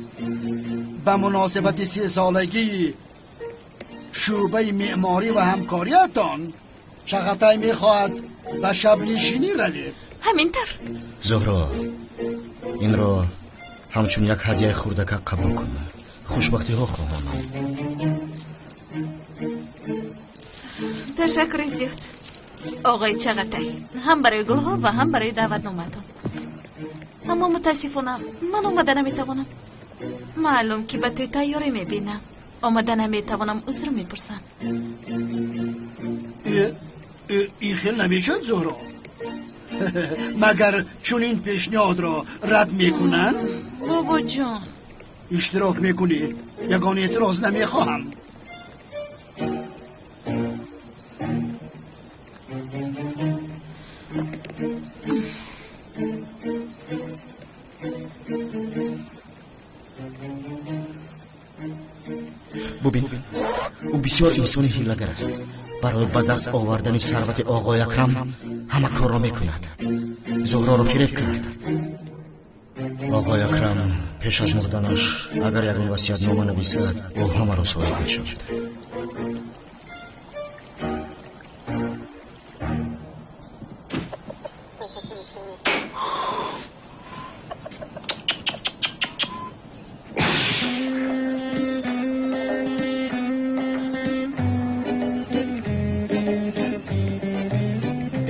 Ба муносибати 30-солагии шӯъбаи меъморӣ ва ҳамкориятон Чағатай мехоҳад ба шабнишинӣ равед. Ҳамин тавр. Зуҳро, инро ҳамчун як ҳадияи хурдакак қабул кун. Хушбахтиҳо хоҳонам. Ташаккури зиёд, оғои Чағатай, ҳам барои гулҳо ва ҳам барои даъватномаатон. Аммо мутаассифона ман омада наметавонам. Маълум ки ба тӯй тайёрӣ мебинам. Омада наметавонам, узр мепурсам. Ин хел намешавад, Зуҳро. Магар чунин пешниҳодро рад мекунанд? Бобоҷон, иштирок мекунӣ, ягон эътироз намехоҳам. Бубин, ӯ бисёр инсони ҳилагар аст. Барои ба даст овардани сарвати оғои Акрам ҳама корро мекунад. Зуҳроро фиреб кард. Оғои Акрам пеш аз мурданаш агар ягон васиятнома нависад, ӯ ҳамаро соҳиб мешавад.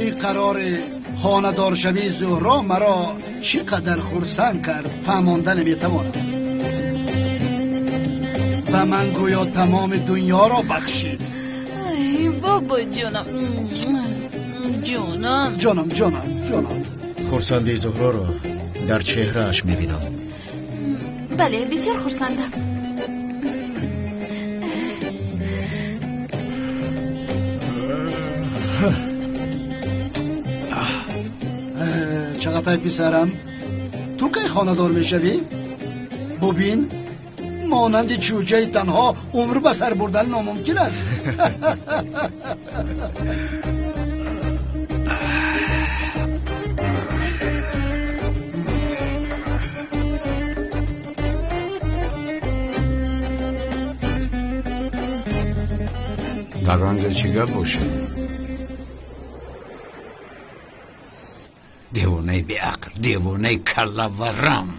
Ин қарори хонадоршавии Зуҳро маро чӣ қадар хурсанд кард, фаҳмонда наметавонам. Ба ман гӯё тамоми дунёро бахшид. Ай, бобо ҷонам, ҷонам, ҷонам, ҷонам, ҷонам. Хурсандии Зуҳроро дар чеҳрааш мебинам. Бале, бисёр хурсандам. Чағатай писарам, ту кай хонадор мешавӣ? Бубин, монанди чӯҷаи танҳо умр ба сар бурдан номумкин аст. Дар он ҷо чӣ гап бошад? Девонаи беақл, девонаи каллаварам.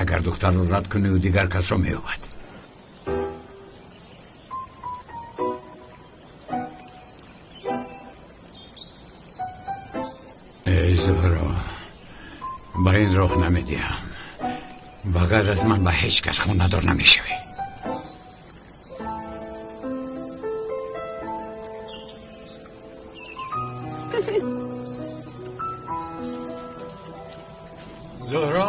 Агар духтарро рад кунӣ, ӯ дигар касро меёбад. Эй Зуҳро, ба ин роҳ намедиҳам. Ба ғайр аз ман ба ҳеҷ кас хонадор намешавӣ. Зуҳро?